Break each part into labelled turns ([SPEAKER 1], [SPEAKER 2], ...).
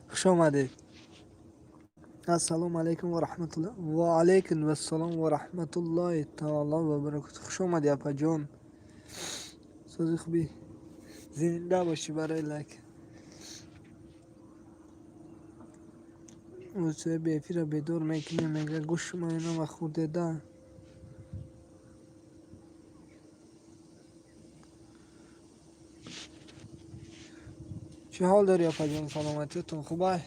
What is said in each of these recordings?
[SPEAKER 1] Хуш омадед. Ассалому алайкум ва раҳматуллоҳ. Ва алайкум вассалом ва раҳматуллоҳи таоло ва баракатуҳ. Хуш омадӣ, апаҷон. Сози, хубӣ? Зинда бошӣ. Барои лайк. Соҳиби эфирро бедор мекунем, мега гӯшма инама хӯрдеда. Чӣ ҳол дорӣ, апаҷон? Саломатиятон хубай?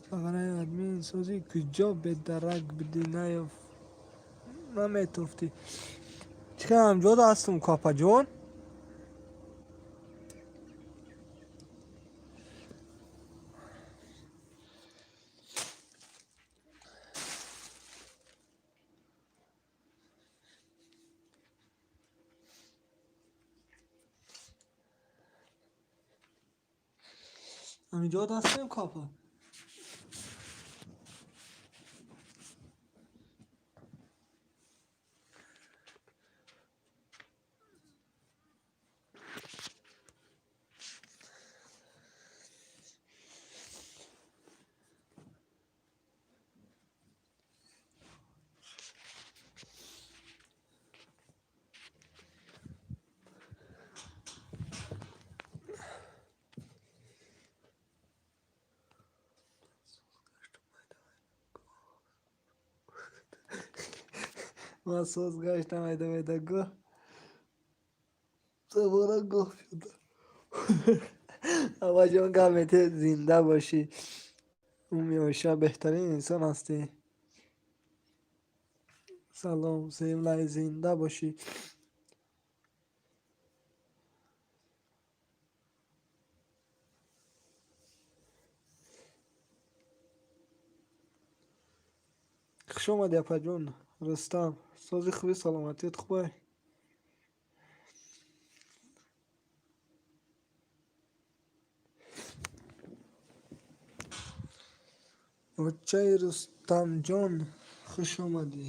[SPEAKER 1] Фағанаи админ, сози, куҷо бедарак будӣ, наметофтӣ? Чӣ кардам, ҷода ҳастам ку, апаҷон. Ҳаминҷода ҳастем ку, апа. Ман соз гаштам, айда майда гоҳ савора гоҳ шуда. Апаҷон, гап метиҳед, зинда бошӣ. Умми Оиша, беҳтарин инсон ҳастӣ. Салом, сеюм лайк, зинда бошӣ. Хуш омадӣ, апаҷон Рустам. Сози, хуби, саломатият хубай? Очаи Рустамҷон, хуш омадӣ.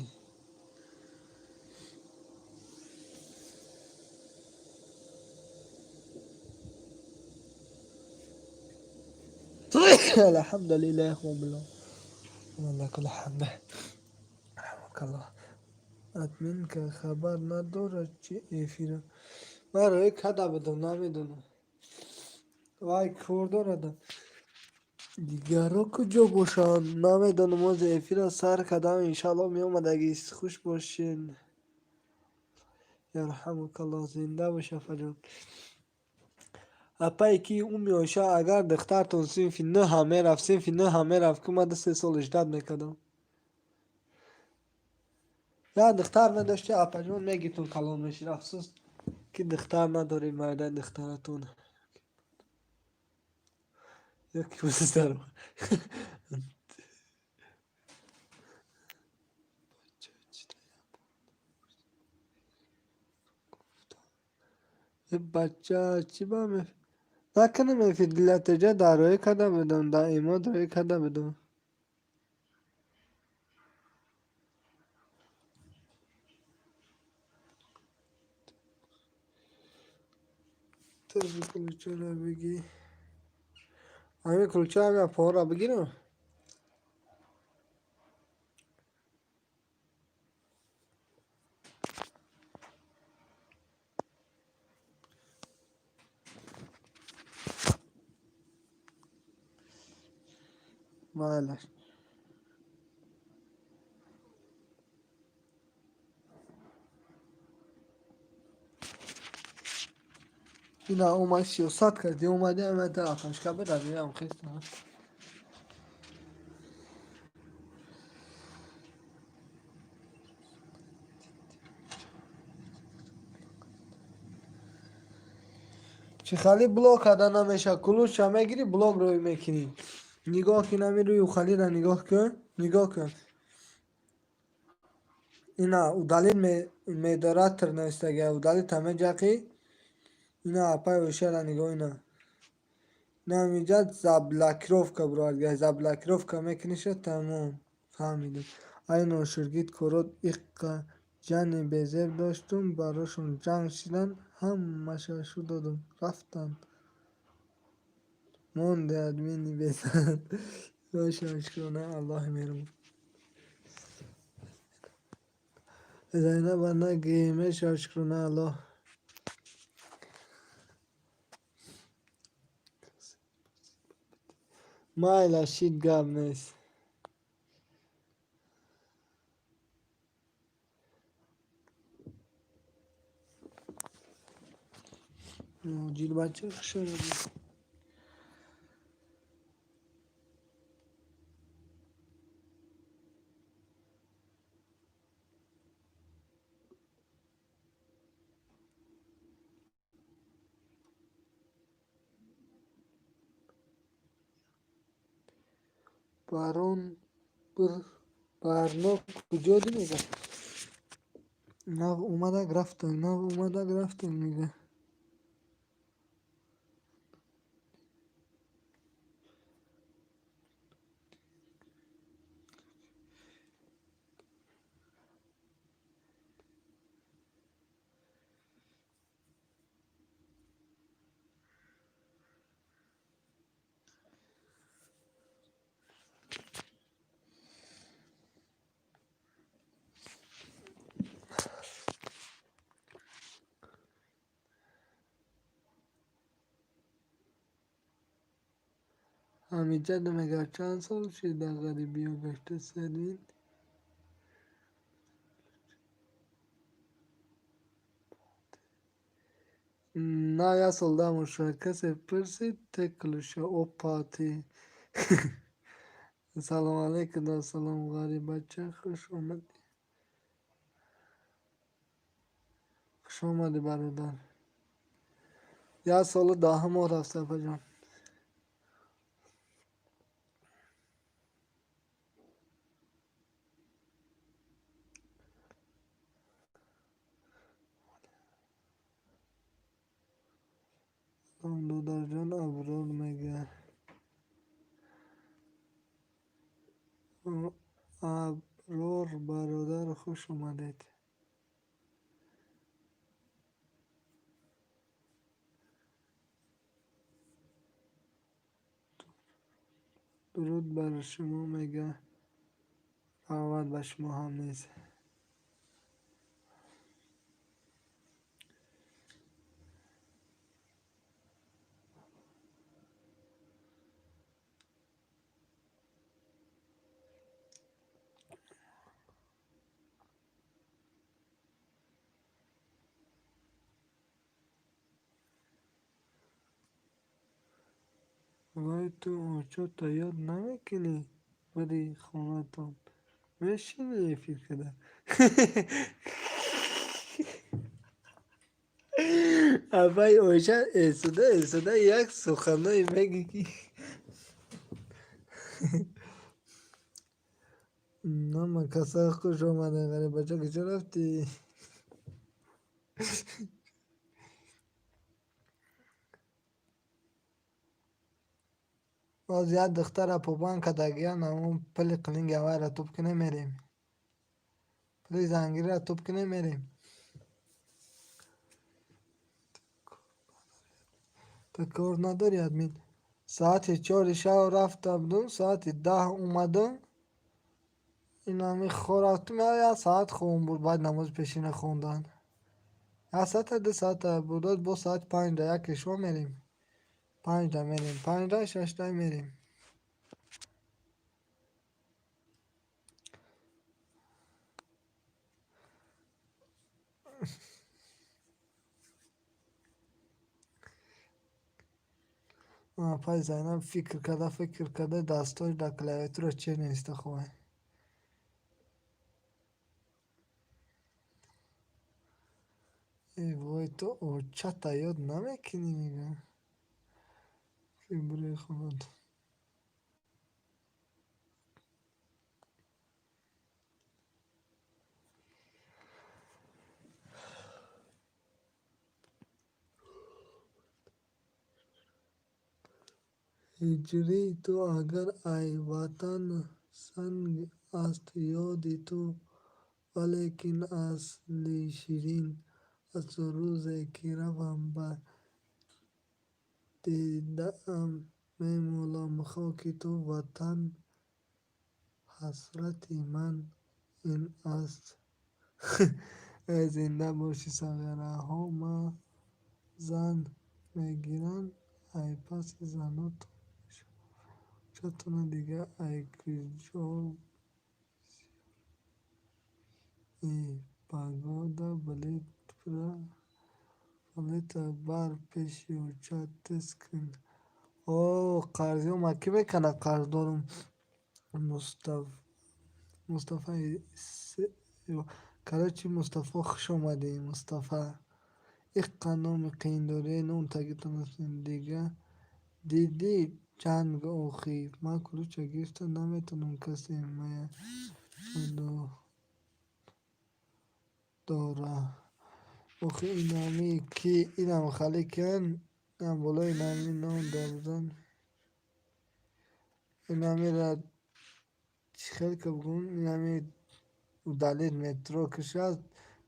[SPEAKER 1] Алҳамдулиллаҳи роббил алламин. Раҳмакаллоҳ. Админка хабар надорад, чи эфира? Ман рӯй када будам, намедонам. Вай кор дорад. Дигарро куҷо бошанд, намедонам. Ози эфира сар кардам, иншаллоҳ меомадагист. Хуш бошен. Ярҳамукаллоҳ, зинда бош, апаҷон. Апае ки Умми Оиша, агар духтартон синфи нӯҳам мерафт, синфи нӯҳам мерафт ку, ман 2-3 сол ждать мекардам. Як духтар медошти, апаҷон, мегитон, калон мешид. Афсӯс, ки духтар надоред, майдаи духтаратон. Ёки буздар. Бача чӣ ба накунам эфир дилатеҷа дар рӯй карда будам, дар имод рӯй карда будам. Тоже кулчаро бигӣ. Ҳамин кулча, ҳамин апоҳоро бигирам? Майлаш. Ина омад, сиёсат кардӣ, омадӣ, ама апашка биравиам хеста. Чӣ хали блок карда намешавад? Кулуча мегирӣ, блок рӯй мекунӣ. Нигоҳ кун, ҳамин рӯи ухалира нигоҳ кун, нигоҳ кун. Ина удалить модератор навистага, удалить меҷақӣ. Ина апаи Оишара нигоҳ, ина. Намиҷад заблокировка бировард. Заблокировка мекуниша, тамом. Фаҳмидем. Ай ноширгит корот иққа ҷани безеб доштум, барошон ҷанг шидан, ҳамаша шу додум, рафтанд. Монде админи безан. Боша, шукрона Аллоҳи меҳрубон. Зайнаба нагӣ, меша, шукрона Аллоҳ. Майла шид, гап нест. Ҷилбача, хуш омадӣ. Барон барно куҷо ди мега? Нав омадак рафтам, нав омадак рафтам мега. Ҳамиҷад мега, чанд сол шид дар ғарибиё гашта садвин? На, як сол дамо шуд. Касе пурсид, те ключа опа ти. Салом алейкум, салом, ғарибача, хуш омадӣ. Хуш омадӣ, бародар. Як солу 10 моҳ рафт, апаҷон. Салом, додарҷон, Аброр мега. Аброр бародар, хуш омадед. Дуруд бар шумо мега. Раҳмат ба шумо ҳам низ. Вай, ту очота ёд намекунӣ, бири хонатон мешинӣ эфир када. Апай Оиша эсуда эсуда як суханое мегӣ ки нама каса. Хуш омадед, ғарибача, куҷо рафтӣ? Боз як духтара побан кардагиян, ҳамон пули қилинги авайра туп кунем, мерем. Пули зангирра туп кунем, мерем. Ту кор надорӣ, админ? Соати 4 шав рафта будум, соати 10 омадам. Инами рафтум, як соат хом буд, баъд намози пешина хондан. Як соата, 2 соата будод, бо соати 5-да як кишва мерем. 5-да мерем, 5-да, 6-да мерем. Апай Зайнаб фикр карда, фикр карда, дастҳош дар клавиатура чер нависта хоҳад. Э вой, ту очата ёд намекунӣ, мегӯям. Ки бирои хонатон. Ҳиҷри ту агар ай ватан санг аст, ёди ту валекин асли ширин аст. Рӯзе ки равам ба дидаам мемолам хоки ту, ватан, ҳасрати ман ин аст. Э, зинда бошӣ, сағираҳо ма зан мегиранд, ай паси занотон мешаванд. Дига ай куҷо? И погода билета бар пеши оча тез кун. О, қарзиёма кӣ мекана? Қарз дорум. Мустафа. Короче, Мустафо, хуш омадӣ, Мустафа. Иққа номи қиин дорӣ, ном тагитон аст. Дига дидӣ ҷанг охи. Ман ключа гирифта наметавонам, касе мая дора. Охи инами ки инам хали киян, инам болои инами ном дарзан. Инамира чӣ хел ка бигӯм, инами удалить метро кишад,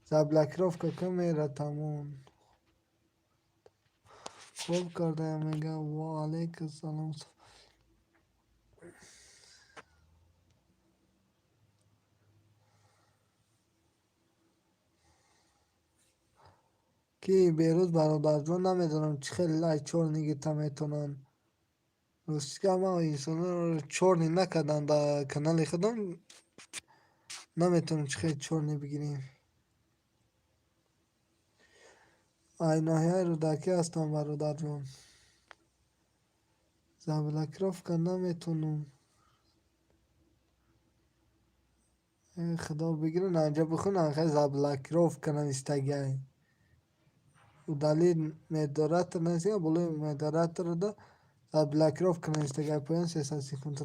[SPEAKER 1] заблокировка кун, мера, тамом. Хоб кардаям, мегӯям. Ва алайкум салом. Ки Берӯз бародарҷон, намедонам, чӣ хел ай чёрный гирифта метавонанд. Ростига, ман инсонҳоро чёрный накардам дар канали худам, наметавонам чӣ хел чёрный бигирем. Ай ноҳияи Рӯдакӣ ҳастам, бародарҷон. Заблокировка наметавонам. Худо бигирад, анҷо бихун, анхел заблокировка навистагиай. Удалить модератор навистага, болои модераторда заблокировка навистагиай, поён 300 секунд.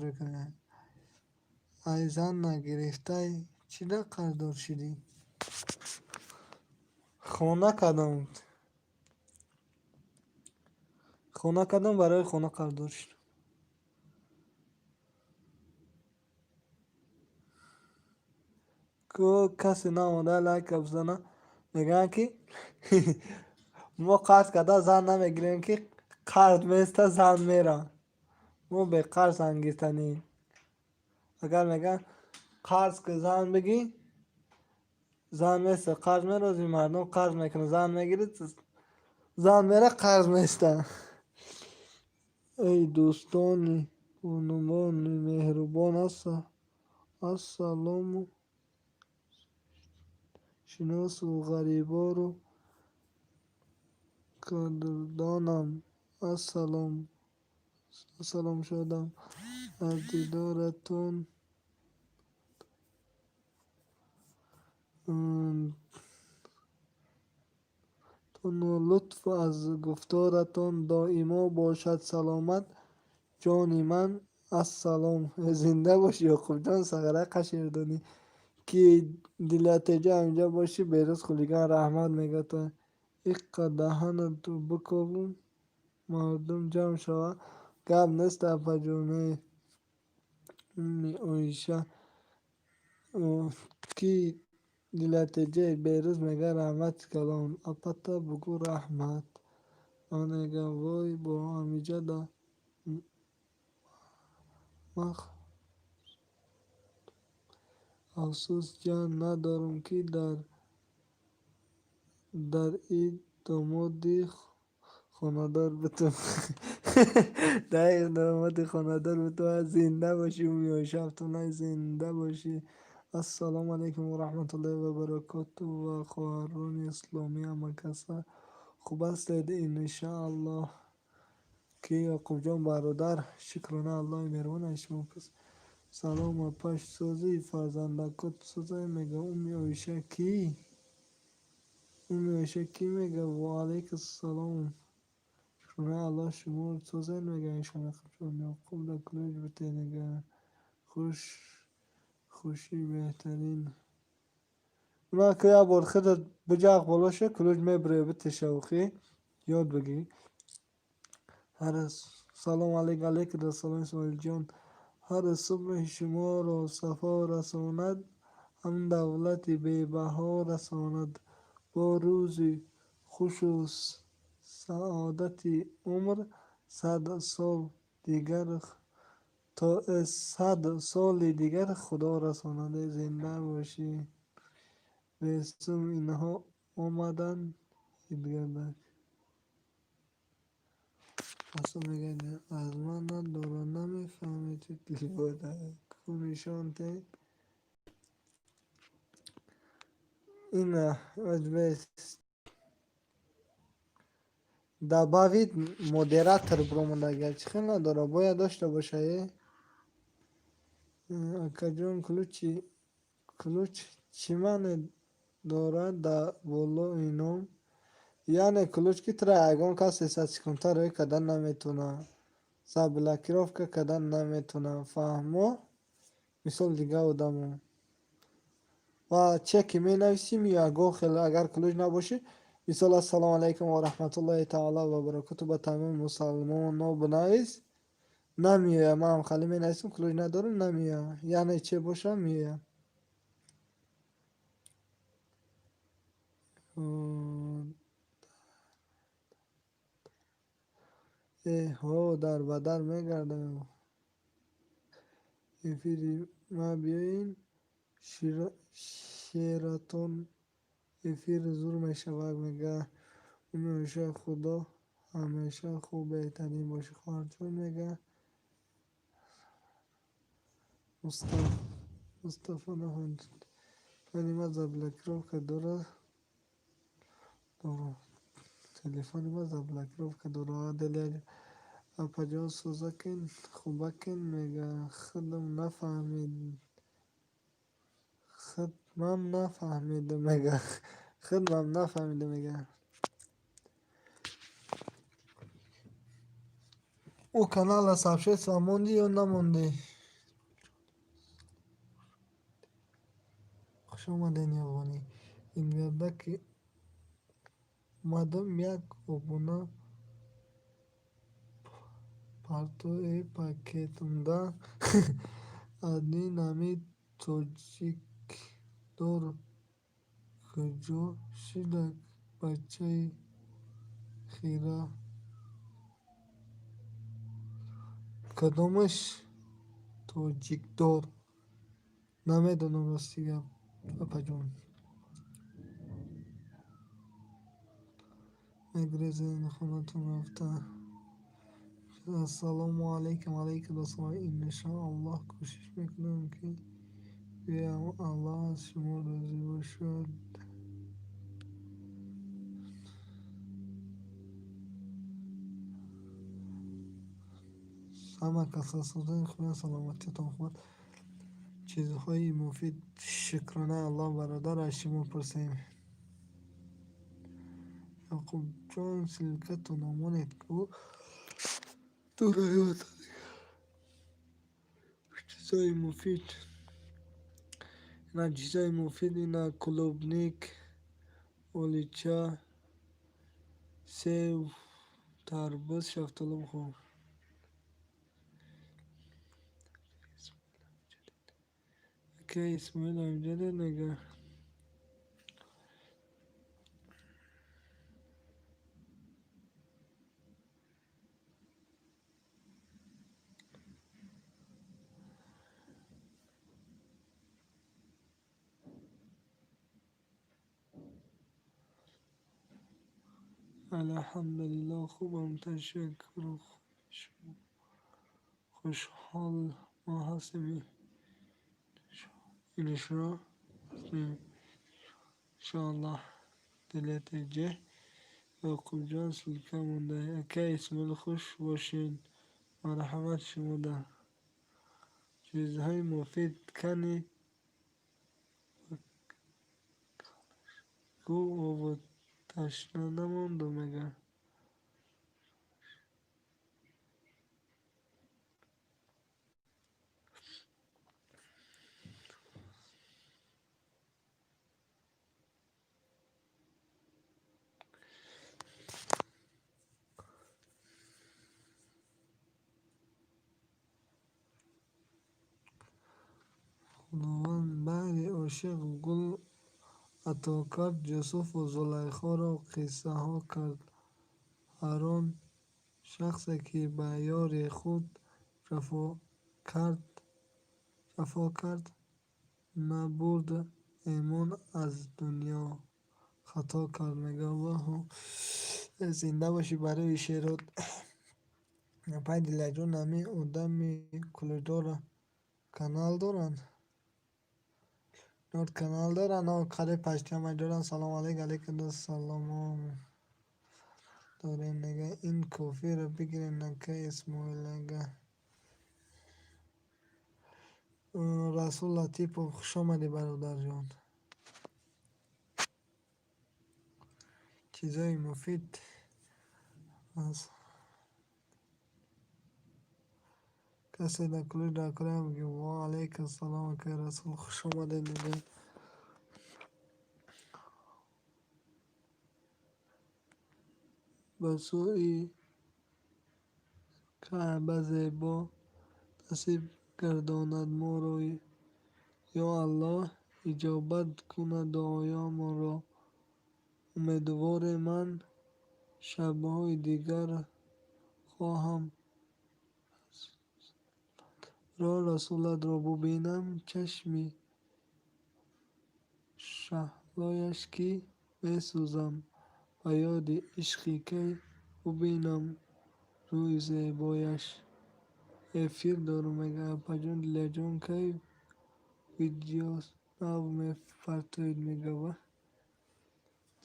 [SPEAKER 1] Ай зан нагирифтай, чӣ да қарздор шудӣ? Хона кардам. Хона кардам, барои хона қарздор шудам. Касе наомада лайка бизана. Мегӯянд, ки мо қарз карда зан намегирем, ки қарз места, зан мера. Мо беқарз зан гирифтанем. Агар мегӯянд, қарз ки зан бигӣ, зан места, қарз мерози, мардум қарз мекунад, зан мегирад, зан мера, қарз места. Эй дӯстони бонувони меҳрубон, ассалому шиносу ғарибору қадрдонам, ассалом, ассалом, шодам аз дидоратон лутф аз гуфторатон. Доимо бошад саломат, ҷони ман, ассалом. Зинда бошӣ, Ёқубҷон, сағира қаширдонӣ, ки дилатеҷа ҳаминҷа бошӣ. Берӯз хулиган раҳмат мегӯяд. Иққа даҳанату бикову, мардум ҷамъ шавад. Гап нест, апаҷоне. Умми Оиша, ки дилатеҷа. Берӯз мегӯяд: раҳмати калон, апата бугӯ раҳмат. Ман мегӯям: вой, бо ҳамиҷа да мах. Афсӯс, ҷан надорам, ки дар и домоди хонадор бутум, дар домоди хонадор бутум. Зинда бошӣ, Умми Оиша Абдуллай, зинда бошӣ. Ассалому алайкум ва раҳматуллоҳи ва баракоту ва хоҳарони исломӣ, ҳама каса хуб ҳастед, иншааллоҳ. Ки Ёқубҷон бародар, шукрона Аллоҳи меҳрубон, аз шумо пас. Салом, апаш, созӣ, фарзандакот созай, мега Умми Оиша. Кӣ Умми Оиша, кӣ мега? Ва алайкум ассалом, шукронаи Аллоҳ, шумо созед, мега иншоалло. Ёқубҷон, Ёқуб да ключ бите, мега. Хуш, хушӣ беҳтарин. Ки як бор худат биҷақ боло ша, ключ мебуре, битеша, охи ёд бигир. Ҳар Салом алейк, алейкум ассалом, Исмоилҷон. Ҳар субҳи шуморо сафо расонад, ҳам давлати бебаҳо расонад. Бо рӯзи хушу саодати умр 100 соли дигар Худо расонад. Зинда бошӣ. Бесум инҳо омаданд идгардак. Расул мегӯяд, аз ман надорад, намефаҳмед. Ку нишон те. Ин добавить модератор биромадага, чӣ хел надорад, бояд дошта боша. Е, акаҷон, ключ чӣ маъне дорад дар болои ном? Яъне ключ ки тура ягон кас 300 секунда рӯй кардан наметавонад, заблокировка кардан наметавонад, фаҳмо? Мисол, дигар одамо ва чеки менависим, ягон хел агар ключ набошӣ, мисол, ассалому алайкум ва раҳматуллоҳи таала ва баракоту ба тамоми мусалмоно бинавис, намеояд. Ман хали менависам, ключ надорам, намеояд. Яъне че боша, меояд. Эҳо, дар ба дар мегардам. Эфири ма биёин, шератон эфир зур мешавад, мега. Умеша Худо ҳамеша хуб, беҳтарин бошӣ, хоҳарҷон, мега. Мустафо нафаҳмид. Телефони ма заблокировка дорад. Телефони ма заблокировка дорад. Апаҷон, сӯзакин, хубакин, мега. Худам нафаҳмид. Худмам нафаҳмидам, мега. Худмам нафаҳмидам, мега. Ӯ каналра сообщество мондӣ ё намондӣ? Хуш омадед, Ёвонӣ. Ингарда ки омадам, як обуна партои пакетумда. Админ ами тоҷикдор куҷо шидак, бачаи хира? Кадомаш тоҷикдор? Намедонам, рости гап, апаҷон. Мегурезед хонатон рафта. Ассалому алайкум, алайкум ассалом. Иншоаллоҳ, кӯшиш мекунам, ки биёям. Аллоҳ аз шумо розӣ бошад. Ҳама кас созани хуб, саломатиятон хуб аст. Чизҳои муфид, шукронаи Аллоҳ, бародар, аз шумо пурсем. Яқубҷон, ссылкатонро монед ку. Чизҳои муфид. Ина чизҳои муфид, ина клубника, олича, сев, тарбуз, шафтолу бихӯр. Ака Исмоил Амҷадов мега. Алҳамдулиллоҳ, хубам, ташаккур. Хушҳол мо ҳастем. Иншоаллоҳ. Дилятиҷа. Ёқубҷон, ссылка монда. Ака Исмоил, хуш бошед. Марҳамат шумода. Чизҳои муфид кани ку обу ташна намондум, мега. Худованд баҳри ошиқ гул ато кард, Юсуфу Зулайхоро қиссаҳо кард. Ҳар он шахсе, ки ба ёри худ ҷафо кард, набурд имон аз дунё хато кард. Мега ваҳу зинда бошӣ барои шерот. Апай Дилаҷон, ҳамин одами кулидора канал доранд? Нот канал доранд, қариб паштиама доранд. Салом алейк, алейкум ассалом дорем. Мега ин коферо бигирем нака Исмоил ага. Расул Латипов, хушомадӣ, бародарҷон. Чизои муфид аз касе дар кулиш дар кора. Ва алейкум ассалом, акай Расул, хушомадед. Мега ба сӯи Каъба зебо насиб гардонад моро, ё Аллоҳ иҷобат кунад дуоямонро. Умедворем, ман шабҳои дигар хоҳам расулатро бубинам, чашми шаҳлояш ки месӯзам ба ёди ишқи, кай бубинам рӯи зебояш. Эфир дорум. Мега апаҷон Дилаҷон, кай видео нав мепартоед? Мега ва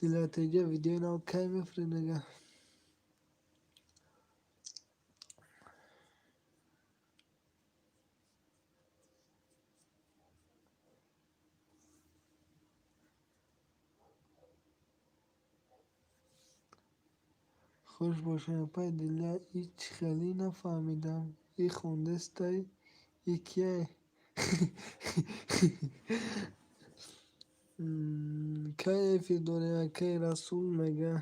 [SPEAKER 1] Дилатеҷа, видеои нав кай мефуред? Мега хуш бошед, апай Дила. Ҳеҷ хеле нафаҳмидам, и хондестай, и кияй? Кай эфир дорем, акай Расул? Мега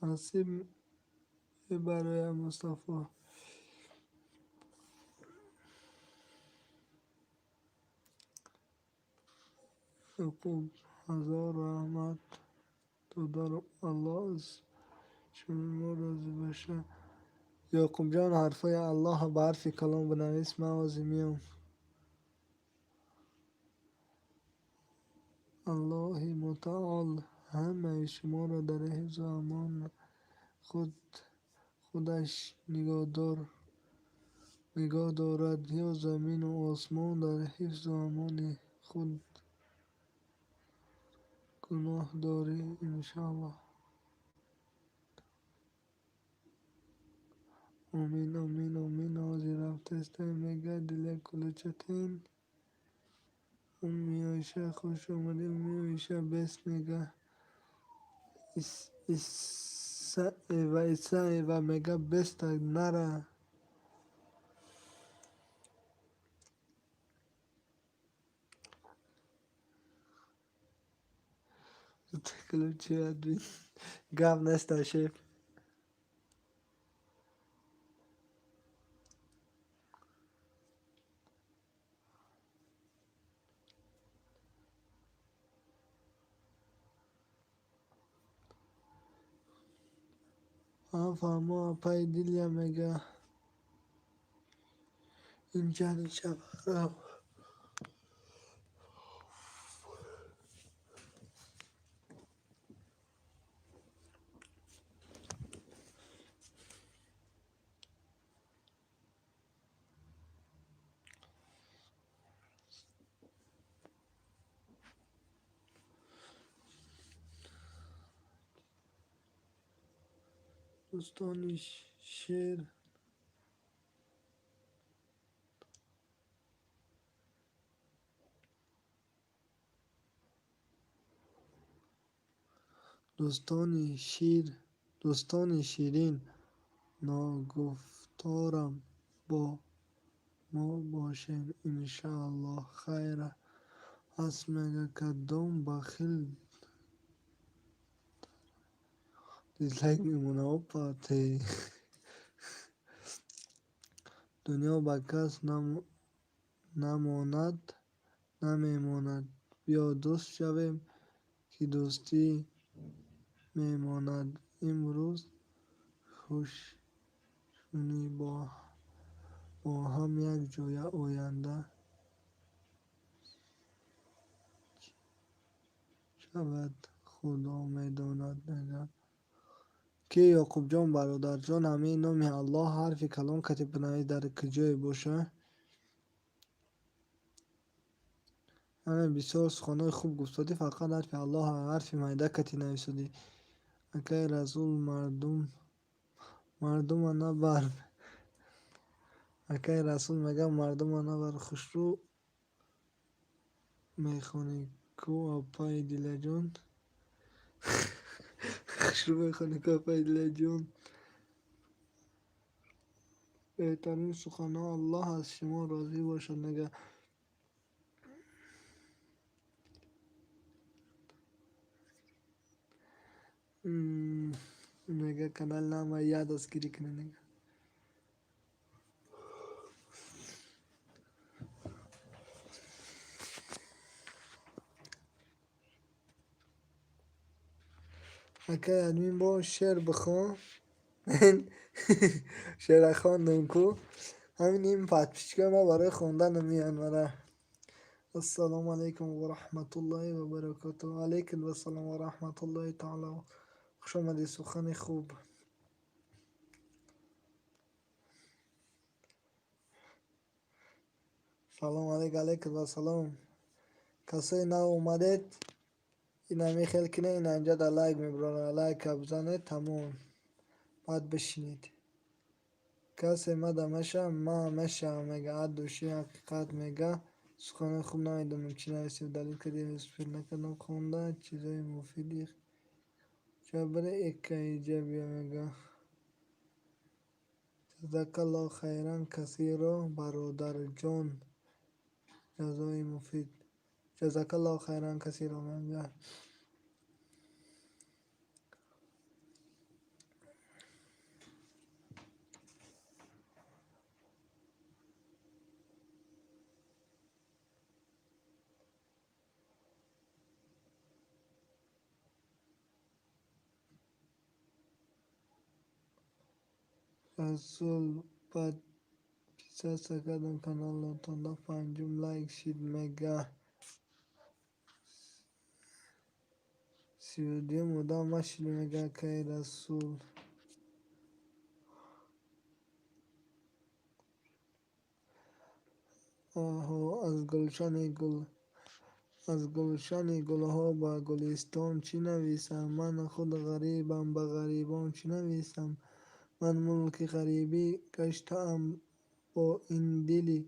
[SPEAKER 1] насиб мебарояд Мустафо. Яқуб, ҳазор раҳмат, додарам, Аллоҳ аз шумо розӣ бошад. Ёқубҷон, ҳарфҳои Аллоҳ ба ҳарфи калон бинавис, ман ҳозир меом. Аллоҳи мутаол ҳамаи шуморо дар ҳифзу амони худаш нигоҳ дорад, ё замину осмон дар ҳифзу амони худ гуноҳ дорӣ, иншоаллоҳ. Омин, омин, омин. Ҳозир рафтестай. Мега Дила кулучатен. Умми Оиша, хуш омадӣ, Умми Оиша бес. Мега Исаева, Исаева мега беста нара. Ключи админ. Гап неста, шеф. Фаҳмо, апаи Дилия. Мега ин ҷанги шаб. Дӯстони шер, дӯстони шир, дӯстони ширин, ногуфторам, бо мо бошед, иншааллоҳ, хайр аст. Мега кадом бахил Дизлайк мемонад. Опа те. Дунё ба кас намонад, намемонад. Биё дӯст шавем, ки дӯстӣ мемонад. Имрӯз хушшунӣ бо ҳам якҷоя, оянда шавад, Худо медонад. Ки Ёқубҷон бародарҷон, ҳамин номи Аллоҳ ҳарфи калон катиб бинавис, дар куҷое боша? Ҳаме бисёр суханҳои хуб гуфтодӣ, фақат ҳарфи Аллоҳ ҳарфи майда кати нависодӣ. Акай Расул, мардума набар. Акай Расул мегӯяд, мардума набар. Хушрӯ мехонӣ ку, апаи Дилаҷон? Хушрӯ мехонӣ ку, апаи Дилаҷон? Беҳтарин суханҳо, Аллоҳ аз шумо розӣ бошад, мегӯяд. Мега канал нама я дастгирӣ кунед, мега. Акай админ, бо шеър бихон. Шеъра хондум ку. Ҳамин ин подписчикои ма барои хондан меянд мара. Ассалому алайкум ва раҳматуллоҳи ва баракотуҳ. Алайкум вассалом ва раҳматуллоҳи таала. Хуш омадед, сухани хуб. Салом алейк, алейкум вассалом. Касое нав омадед, инами хел кинед, ина инҷа дар лайк мебурона, лайка бизанед, тамом. Баъд бишинед. Касе мада меша, ма мешавам, мега. Ад души ҳақиқат мега. Суханои хуб, намедонам чӣ нависем, далел кардем, успел накардам хонда, чизои муфиди ҷабри экаиҷа биё, мега. Ҷазакаллоҳу хайран касиро, бародарҷон, ҷазои муфид. Ҷазакаллоҳу хайран касиро, мега. Расул, подписаться кардам каналатонда, панҷум лайк шид, мега. 32-юм одам машид, мега, акай Расул. Оҳо, аз гулшани гулҳо ба гулистон чӣ нависам? Ман худ ғарибам, ба ғарибон чӣ нависам? Ман мулки ғарибӣ гаштаам бо ин дили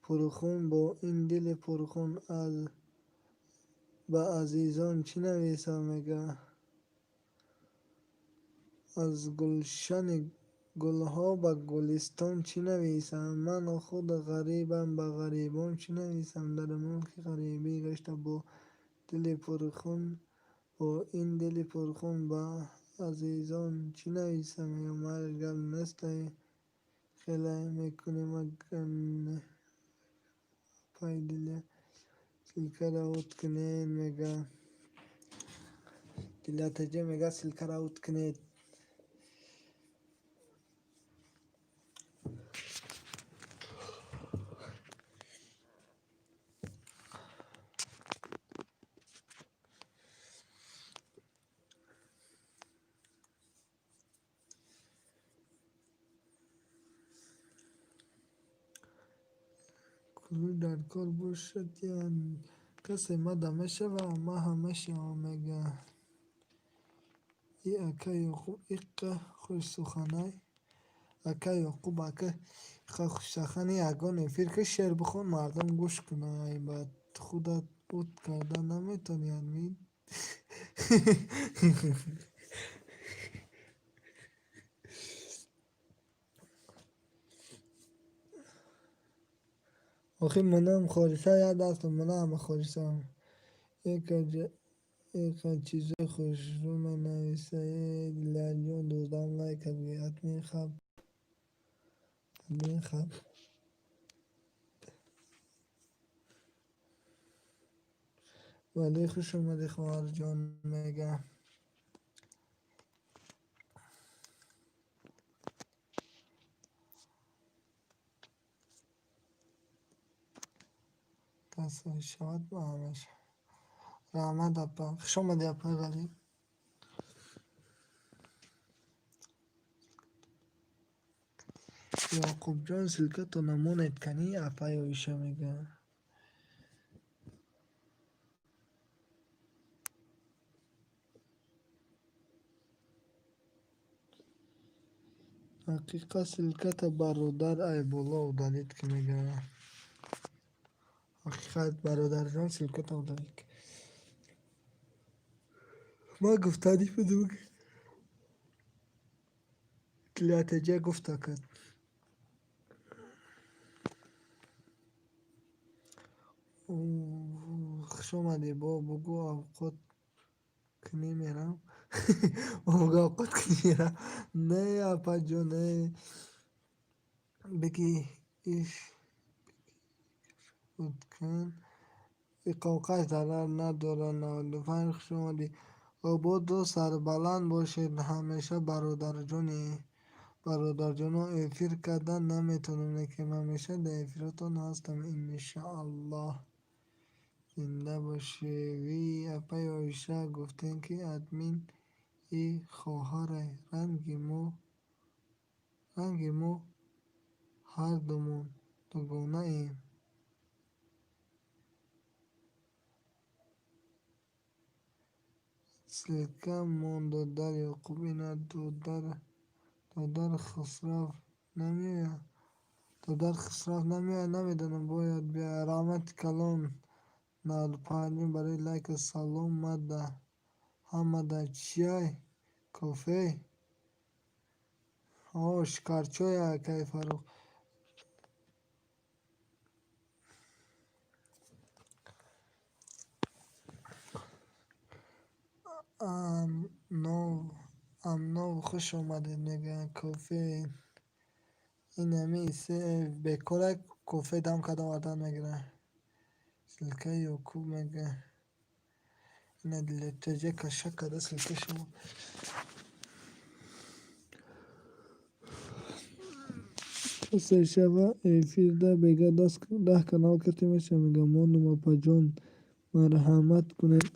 [SPEAKER 1] пурхун, бо ин дили пурхун ба азизон чӣ нависам, мега. Аз гулшани гулҳо ба гулистон чӣ нависам? Ман худ ғарибам, ба ғарибон чӣ нависам? Дар мулки ғарибӣ гашта бо дили пурхун, бо ин дили пурхун ба азизон чӣ нависам? Мега, майлаш, гап нестай, хеле мекунем, агар апай Диля ссылкаро ут кунед, мега. Диля ТЖ мега, ссылкаро ут кунед. Кулӯ дар кор бошад, касе мада мешава, ма ҳам мешавам, мега. И ака Ёқуб иққа хушсуханай. Ака Ёқуб, ака иққа хушсухани, ягон эфир ки шеър бихон, мардум гӯш кунад. Ай ба худат ут карда наметавонӣ, админ? Охи манам хориса, як дастам манам хориса. Инқадр чизои хушрӯ менависед, Дилярҷон, 12-ам лайк админ хаб. Админ хаб. Вале хуш омадӣ, хоҳарҷон, мега. Тасаввур шавад ба ҳамаша. Раҳмат, апа. Хуш омадӣ, апаи Валӣ. Ёқубҷон, ссылкато намонед канӣ, апаи Оиша мега. Ҳақиқа ссылката бародар ай боло удалить ки мега. Ҳақиқат, бародарҷон, ссылката удалить ки. Ман гуфтанӣ будам ки Дилятаҷа гуфта кард. Хуш омадӣ, бо бугӯ авқот кунӣ мерам. Бо бугӯ авқот кунӣ мерам. Не, апаҷон, не. Бигӣ иш кун. Иқоқаш зарар надорад. 95 хуш омадӣ. Ободу сарбаланд бошед ҳамеша, бародарҷони. Бародарҷоно, эфир кардан наметавонам, лекин ҳамеша дар эфиротон ҳастам, иншааллоҳ. Зинда бошед. Ви апаи Оиша, гуфтем ки админ и хоҳарай ранги мо ҳардумон дугонаем. Ссылка мон додар Ёқуб, ина додар Хусрав намеояд? Додар Хусрав намеояд, намедонам, бояд биёяд. Раҳмати калон 95 барои лайка. Салом мада ҳамада. Чай, кофе? О, шикарчой, акай Фаррух. Амнов хуш омадед, мегӯянд. Кофе ин ҳамин бекора кофе дам карда овардан мегирад. Ссылкаи Ёқуб мега. Ина Дилятаҷа кашак карда ссылкаи шумо. Сешава эфирда бега 10 канал кати меша мега. Мондум, апаҷон, марҳамат кунед,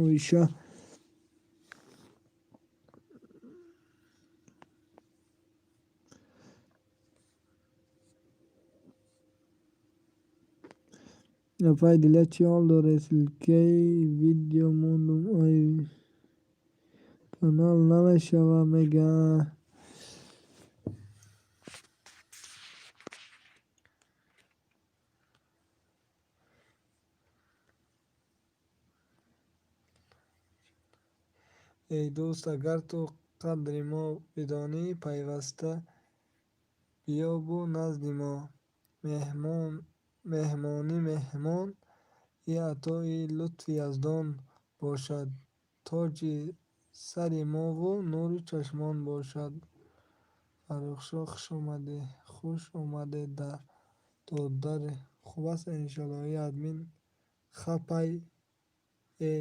[SPEAKER 1] Оиша. Апаи Диля, чӣ ҳол доред? Ссылкаи видео мондум, ай канал намешава мега. Эй дӯст, агар ту қадри мо бидонӣ, пайваста биёбу назди мо. Меҳмонӣ меҳмон и атои лутфи Яздон бошад, тоҷи сари мову нури чашмон бошад. Фаррухшоҳ, хуш омадӣ. Хуш омадед, додар. Хуб аст, иншоаллоҳ. И админ хапай э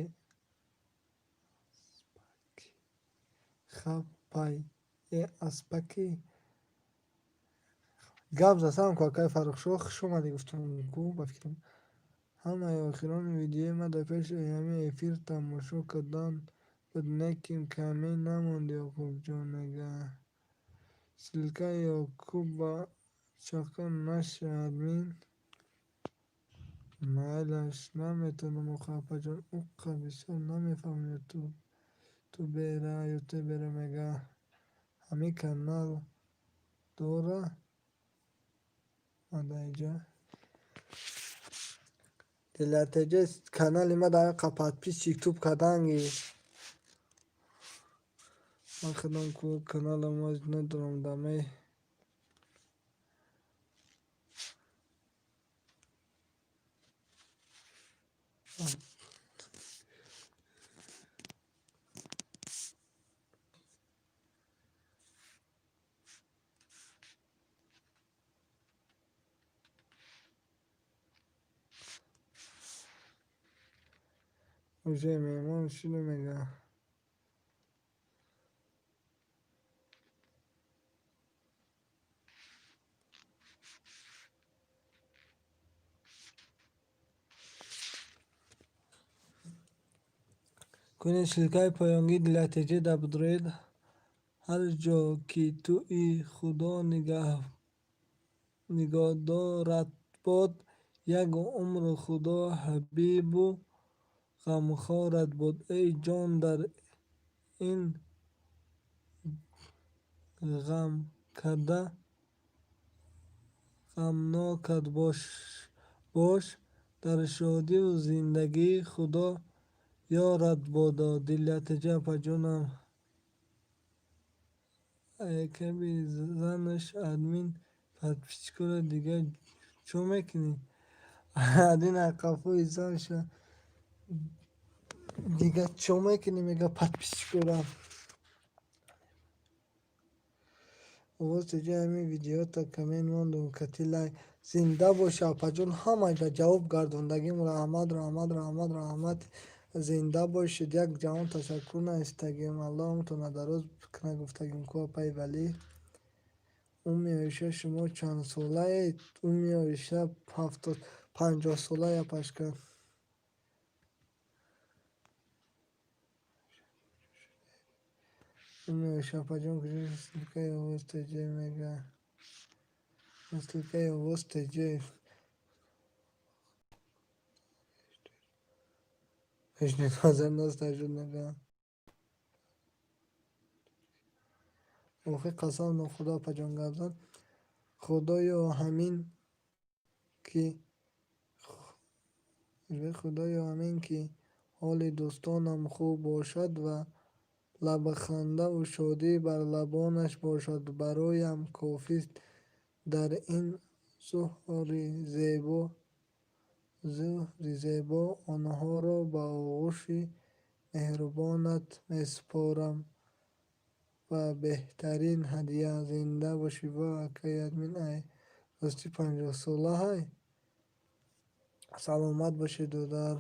[SPEAKER 1] хапай э аспаки. Гап засам ку, акай Фаррухшоҳ, хуш омадӣ гуфтам ку, ба фикрам. Ҳамаи охирони видеои ма дар пеши ҳамин эфир тамошо кардан буд, лекин каме намонд, Ёқубҷон мега. Ссылкаи Ёқуб чақа наша админ. Майлаш, наметавонам охо, апаҷон, уққа бисёр намефаҳмам ютубера мега. Ҳамин канал дора мадаиҷа. Дилятаҷа, канали ма дар қа подписчик туп карданги. Ман худам ку каналам надорам даме. Уже меҳмон шуду мега. Кунед ссылкаи поёнгӣ для ТЖ да бидроед. Ҳар ҷо ки туи, Худо нигоҳдорат бод, як умр Худо ҳабибу ғамхорат бод. Эй ҷон, дар ин ғамкада ғамнокат бош, дар шодиву зиндагӣ Худо ёрат бодо. Дилятиҷа апаҷонам, айкаби занаш админ подписчикоро дига чо мекунӣ? Админ қафои занша дига чо мекунӣ, мега подписчикора. Овоз теҷа ҳамин видеота коммент мондум, кати лайк. Зинда боши, апаҷон, ҳамаҷа ҷавоб гардондагим. Раҳмат, раҳмат, раҳмат, раҳмат. Зинда бошед. Як ҷаҳон ташаккур навистагим. Аллоҳ умртонро дароз кунад, гуфтагим ку, апаи Валӣ. Умми Оиша, шумо чандсолаед? Умми Оиша 50 солаи, апашка. Умми Оиша, апаҷон, куҷо ссылкаи овоз ТЖ мега? Ссылкаи овоз ТЖ. Пешниҳод насташуд, мега. Охи қасам нохудо, апаҷон, гап зад. Худоё, ҳамин ки Худоё, ҳамин ки ҳоли дӯстонам хуб бошад ва лабхандаву шодӣ бар лабонаш бошад, бароям кофист. Дар ин зуҳри зебо онҳоро ба оғӯши меҳрубонат месупорам ва беҳтарин ҳадя. Зинда бошӣ. Во, акаи админ, ай рости 50 солаҳай? Саломат бошед, додар.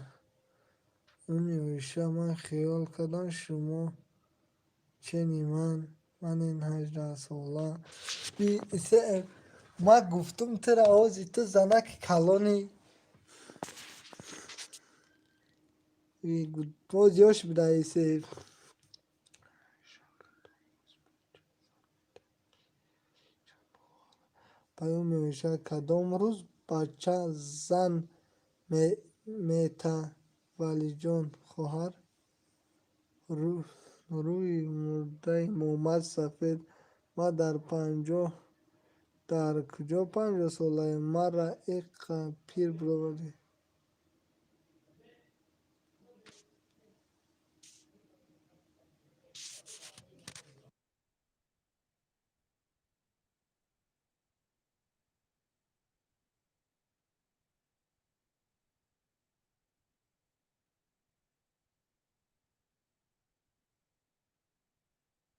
[SPEAKER 1] Умми Оиша, ман хиёл кардам, шумо чени ман, манин 18 сола. Ман гуфтум тура, овози ту занаки калони боз ёш будаи сеф. Паёми Оиша, кадом рӯз бача зан мета, Валиҷон хоҳар? Рӯи мурдаи Муҳаммад Сафед, ман дар 50, дар куҷо 50 солаем? Мара иққа пир бировардӣ.